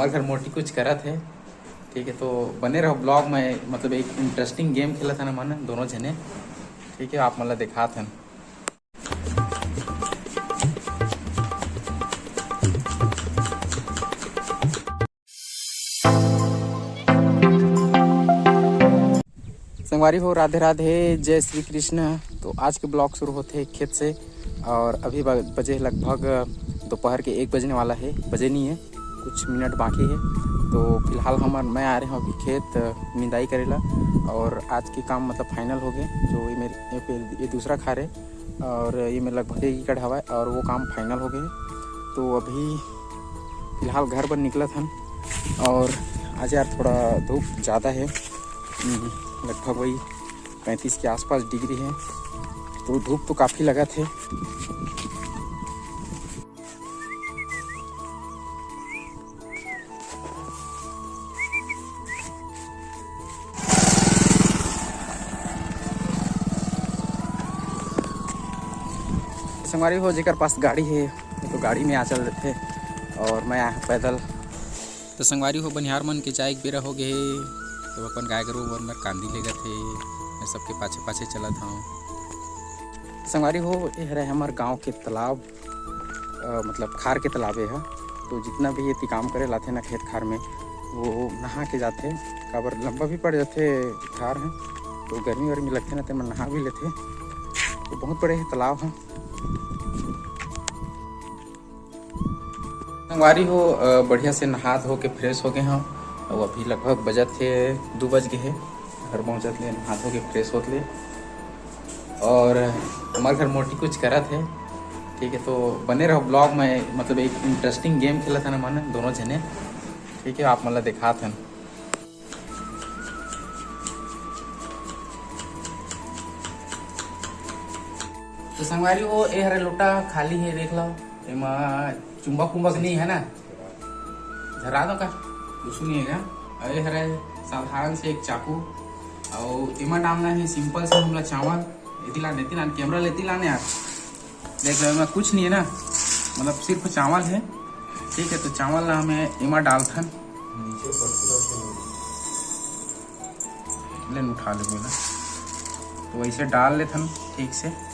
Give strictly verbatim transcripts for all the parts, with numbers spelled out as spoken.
घर मोटी कुछ करत हे। ठीक है, तो बने रहो ब्लॉग में, मतलब एक इंटरेस्टिंग गेम खेलत हन हमन दोनों झने। ठीक है, आप मन ला दिखात हन। संगवारी हो, राधे राधे, जय श्री कृष्ण। तो आज के ब्लॉग शुरू होथे खेत से और अभी ब-, बजे लगभग दोपहर के एक बजने वाला है, बजे नहीं है, कुछ मिनट बाकी है। तो फिलहाल हमर, मैं आ रहे हूँ अभी खेत, अ, निंदाई करेला। और आज के काम मतलब फाइनल हो गए। जो ये मेरे, ये पे, ये दूसरा खार है और ये मेरे लगभग एक एकड़ हवा है और वो काम फाइनल हो गए। तो अभी फिलहाल घर बर निकलत हन। और आज यार थोड़ा धूप ज़्यादा है, हम्म, लगभग वही पैंतीस के आसपास डिग्री है। तो धूप तो काफ़ी लगत है। संगवारी हो, जेकर पास गाड़ी है, वो तो गाड़ी में आ चल देथे और मैं आया हूँ पैदल। तो संगवारी हो, बनिहार मन के जाए के बेरा हो गए हे, तो अपन गाय गरु मन बर कांदी लेगत हे, मैं सबके पाछे पाछे चलत हूँ। संगवारी हो, ये हरे हमर गांव के तालाब, अ, मतलब खार के तालाब हे, तो जितना भी ये ती काम करे लाथे ना खेत खार में, वो नहा के जाथे, काबर लंबा भी पड़ जाथे खार है, तो गर्मी वर्मी लगथे ना, तेमा नहा भी लेथे। तो बहुत बड़े हे तालाब है। संगवारी हो, अ, बढ़िया से नहा धो के फ्रेश हो गए हम। अब अभी लगभग बजत हे, दू बज गए हे। घर पहुँचत ले नहा धो के फ्रेश होत ले, और हमारे घर मोटी कुछ करत है। ठीक है, तो बने रहो ब्लॉग में, मतलब एक इंटरेस्टिंग गेम खेलत है ना मन दोनों जने। ठीक है, आप मन ला दिखात हन। तो संगवारी हो, ए हरे लोटा खाली है, देख लो, एमा चुंबक उम्बक नहीं है ना, धरा दो का, कुछ नहीं है। अरे हरे साधारण से एक चाकू, और एमा डालना है सिंपल से हमला चावल। एती लान, एती लान, कैमरा लेती लाने यार। देख लो, एमा कुछ नहीं है ना, मतलब सिर्फ चावल है। ठीक है, तो चावल ला हमें एमा डालथन। नीचे पत्थर से ले उठा ले बोला, तो वैसे डाल लेथन ठीक से।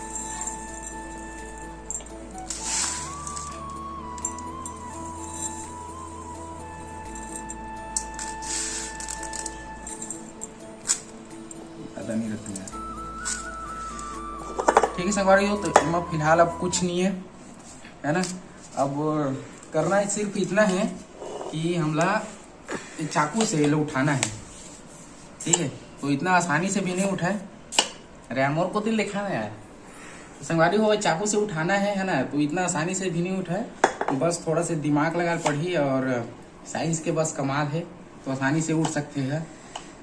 ज्यादा नहीं रखना है। ठीक है संगवारी हो, तो एमा फिलहाल अब कुछ नहीं है, है ना। अब करना है सिर्फ इतना है कि हमला ये चाकू से ये लो उठाना है। ठीक है, तो इतना आसानी से भी नहीं उठाए। अरे यार, मोर को दिल दिखा ना यार। तो संगवारी हो, चाकू से उठाना है, है ना, तो इतना आसानी से भी नहीं उठाए। तो बस थोड़ा से दिमाग लगा पड़ी और साइंस के बस कमाल है, तो आसानी से उठ सकते हैं।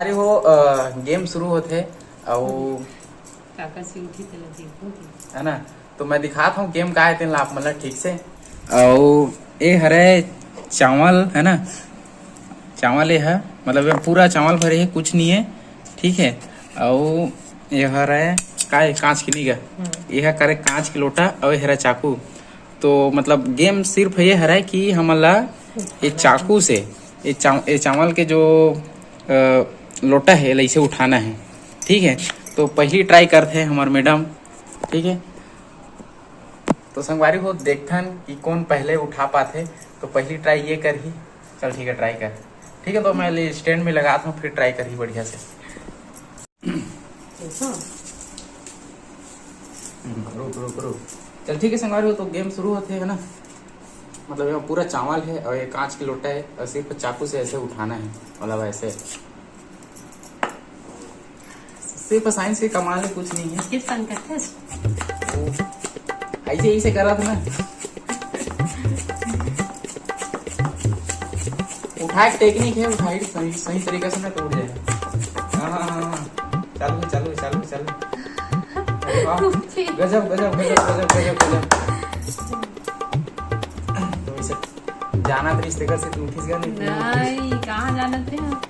अरे हो, अ, गेम शुरू होते, अउ काका से उठी तेला देखो। है ना, तो मैं दिखात हूँ गेम का है, तेन ला आप मन ला ठीक से। अउ ए हरे चावल, है ना, चावल ये है, मतलब ये पूरा चावल भरे है, कुछ नहीं है। ठीक है, अउ ये हरे का है, कांच के नहीं गा, हम्म। ये है करे कांच के लोटा, अउ ये हरे चाकू। तो मतलब गेम सिर्फ ये हरे कि हमन ला ये चाकू से ये चा-, ये चावल के जो, अ, लोटा है, एला इसे उठाना है। ठीक है, तो पहली ट्राई करते हैं हमार मैडम। ठीक है, तो संगवारी हो, देखथन कि कौन पहले उठा पाथे। तो पहली ट्राई ये करही। चल ठीक है, ट्राई कर। ठीक है, तो मैं ले स्टैंड में लगात हूँ, फिर ट्राई करही बढ़िया से। देखो। हम्म, रुक, रुक, रुक। चल ठीक है संगवारी हो, तो गेम शुरू होते है ना। मतलब ये पूरा चावल है और ये कांच की लोटा है और सिर्फ चाकू से ऐसे उठाना है, मतलब ऐसे। सिर्फ साइंस के कमाल है, कुछ नहीं है। किस संकट है? ऐसे, ऐसे करा था ना। उठाए के टेक्निक है, उठाए के सही, सही तरीका से ना टूट जाए। हाँ, हाँ, हाँ, हाँ। चालू है, चालू है, चालू है, चालू है। अरे वाह। गजब, गजब, गजब, गजब, गजब, गजब। तो इसे जाना तो रिश्ते घर से तू उठिस गया, नहीं, तू उठिस। नहीं, कहाँ जाना थे हम?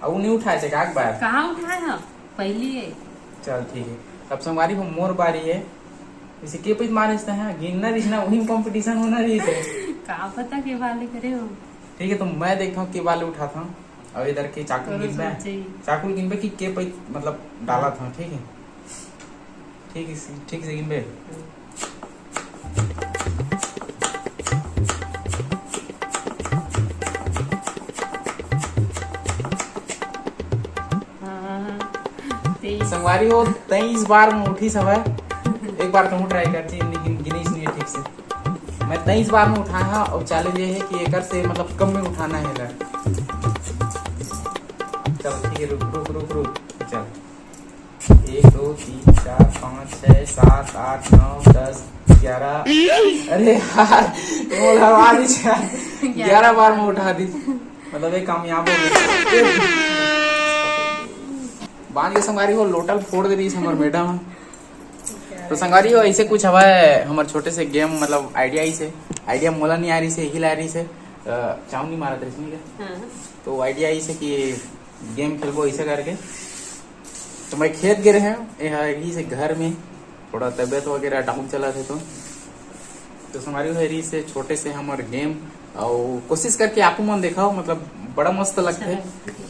अब वो नहीं उठाए थे, काक बार। कहाँ उठाए हम? पहली है। चल ठीक है, अब संगवारी हो मोर बारी है। इसे के पैत मारे इस तरह गिनना रिसना वही में कंपटीशन होना रही थे। का पता के वाले करे हो। ठीक है, तो मैं देखता हूँ के बार ले उठाता हूँ। अब इधर के चाकू गिनबे, चाकू गिनबे कि के पै मतलब डालत हूँ। ठीक है, ठीक है, ठीक से गिनबे। संगवारी हो, तेईस बार में उठिस हवय। एक बार कहूँ ट्राई कर, गिन- गिनिस नहीं है ठीक से। मैं तेईस बार में उठाए हूँ और चैलेंज ये है कि एकर से मतलब कम में उठाना है एला। चल ठीक है, रुक रुक रुक रुक। चल, एक, दो, तीन, चार, पाँच, छः, सात, आठ, नौ, दस, ग्यारह। अरे यार, वो हरवा दी। ग्यारह बार में उठा दी, मतलब ये कामयाब हो गई। बांध के संगवारी हो, लोटा ल फोड़ दे रही हमर मैडम। तो संगवारी हो, ऐसे कुछ हवा है हमर छोटे से गेम, मतलब आइडिया ही से, आइडिया मोला नहीं आ रही से, यही ला रही से। अ, चाउनी मारत रही से, नहीं क्या? हाँ। तो आइडिया ही से कि गेम खेलबो ऐसे करके। तो मैं खेत गे रहे हूँ, ये है यही से घर में थोड़ा तबीयत वगैरह डाउन चला थे तो। तो संगवारी हो, रही से छोटे से हमर गेम, और कोशिश करके आपू मन देखाओ, मतलब बड़ा मस्त लगते है,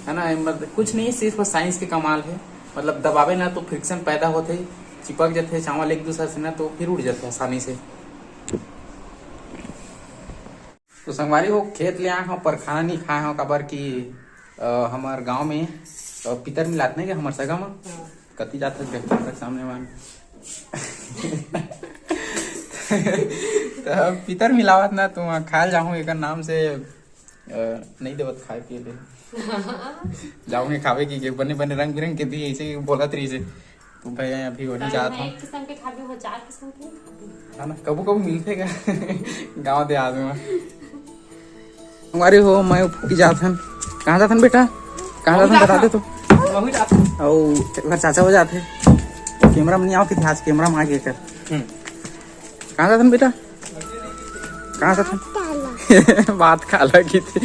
है ना? मतलब कुछ नहीं, सिर्फ साइंस के कमाल है। मतलब दबावे ना तो फ्रिक्शन पैदा होते, चिपक जाते चावल एक दूसरे से ना, तो फिर उड़ जाते आसानी से। तो संगवारी हो, खेत ले आए हो पर खाना नहीं खाए हो, काबर कि अ, हमर गांव में अ, पितर मिलात नहीं के हमर सगा में। हाँ। कति जात है देखते तक सामने मान। तो पितर मिलावत ना, तो वहाँ खाल जाहूँ एकर नाम से अ, नहीं देवत खाए पिए ले। जाऊंगे खावे की, के बने बने रंग बिरंग के दिए, ऐसे ही बोलत रही से। तो भाई अभी वही जात हूँ। एक किस्म के खाबे हो, चार किस्म के नहीं खाबे। है ना, कबू कबू मिलते का गाँव देहात में। हमारे हो, मैं फूकी जात हन। कहाँ जात हन बेटा? कहाँ जात हन, बता दे तो। वही जात हन। और एक बार चाचा हो जाते। कैमरा में नहीं आओ कि आज कैमरा में आ गए कर। हम्म। कहाँ जात हन बेटा? कहाँ जात हन? बात काला की थी।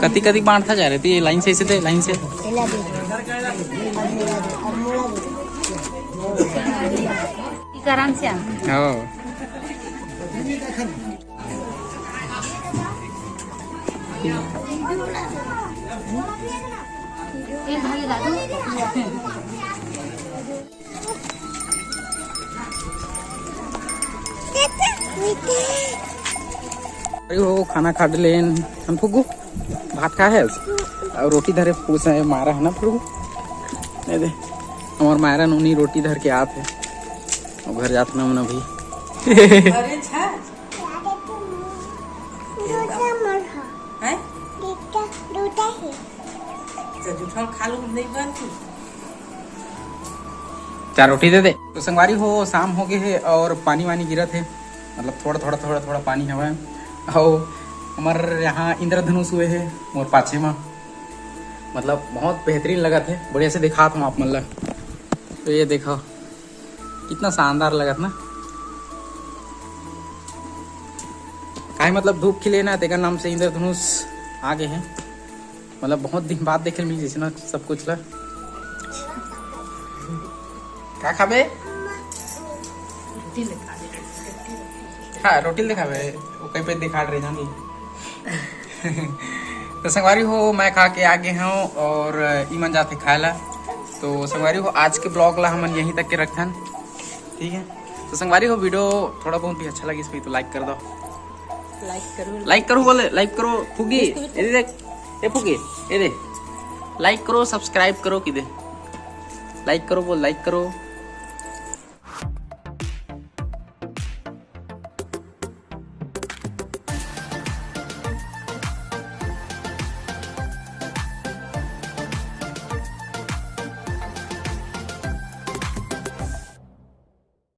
कति कति बांटता जा रहे थे ये लाइन से, ऐसे थे लाइन से। आराम से आ। हाँ। अरे हो, खाना खा लेन हम फुग्गू, भात खा है और रोटी धरे फुग्गू से मारा है ना फुग्गू। नहीं दे, हमार मायरा नूनी रोटी धर के आत है और घर जात ना मन अभी। अरे छा। हैं? तो जूठा खा लो, नहीं बन कुछ। चार रोटी दे दे। तो संगवारी हो, शाम हो गए है और पानी वानी गिरत है, मतलब थोड़ा थोड़ा थोड़ा थोड़ा पानी हवा है। और हमारे यहाँ इंद्रधनुष हुए है मोर पाछे में, मतलब बहुत बेहतरीन लगत है। बढ़िया से दिखात हूँ आप मन ला। तो ये देखो, कितना शानदार लगत ना। काहे मतलब धूप खिले ना, तेकर नाम से इंद्रधनुष आ गए हैं। मतलब बहुत दिन बाद देखे मिल जैसे ना सब कुछ ला। का खाबे? हाँ, रोटी ले खाबे। वो कहीं पे दिखा रहे जानी। तो संगवारी हो, मैं खा के आ गए हूँ और ई मन जाते खाए ला। तो संगवारी हो, आज के ब्लॉग ला हमन यहीं तक के रखथन, ठीक है। तो संगवारी हो, वीडियो थोड़ा बहुत भी अच्छा लगिस होही तो लाइक कर दो। लाइक करो। लाइक करो, बोले लाइक करो। फुगी, ये देख, ये फुगी, ये दे। लाइक करो, सब्सक्राइब करो, की दे। लाइक करो, बोल लाइक करो।